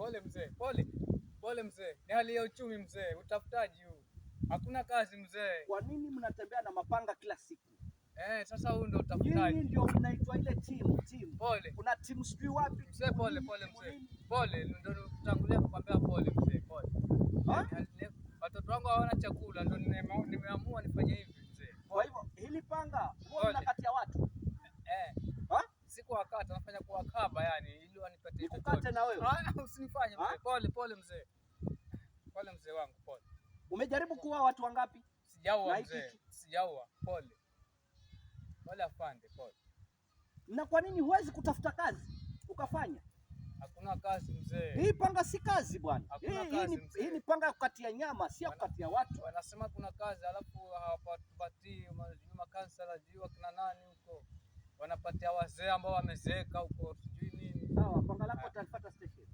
Pole mzee, pole. Pole mzee. Ni hali ya uchumi mzee, utafutaji huu. Hakuna kazi mzee. Kwa nini mnatembea na mapanga kila siku? Eh, sasa huu ndio Nyinyi utafutaji. ndio mnaitwa ile timu timu. Pole. Kuna timu sijui wapi. Mzee pole nini, pole timu mzee. nini. Pole, ndio nikutangulia kukwambia pole mzee, pole. Ha? Watoto wangu hawana chakula ndio nimeamua nifanye hivi mzee. Kwa hivyo hili panga huwa Pole. mnakatia watu. Eh, Ha? sikuwakata, nafanya kuwakaba yani ili wanipatie Nikukate chochote. na wewe. Ah, usinifanye mzee. Ha? Pole pole mzee. Pole mzee wangu, pole. Umejaribu kuua watu wangapi? Sijaua Na hiki mzee, kitu. sijaua. Pole. Pole afande, pole. Na kwa nini huwezi kutafuta kazi ukafanya? Hakuna kazi mzee. Hii panga si kazi bwana. Hakuna Hii, hii, kazi, ni, mzee. hii ni panga ya kukatia nyama, si ya kukatia watu. Wanasema kuna kazi alafu hawapatupatii, sijui makansela, sijui wakina nani huko. Wanapatia wazee ambao wamezeeka huko, sijui nini. Sawa, panga lako utalifuata station.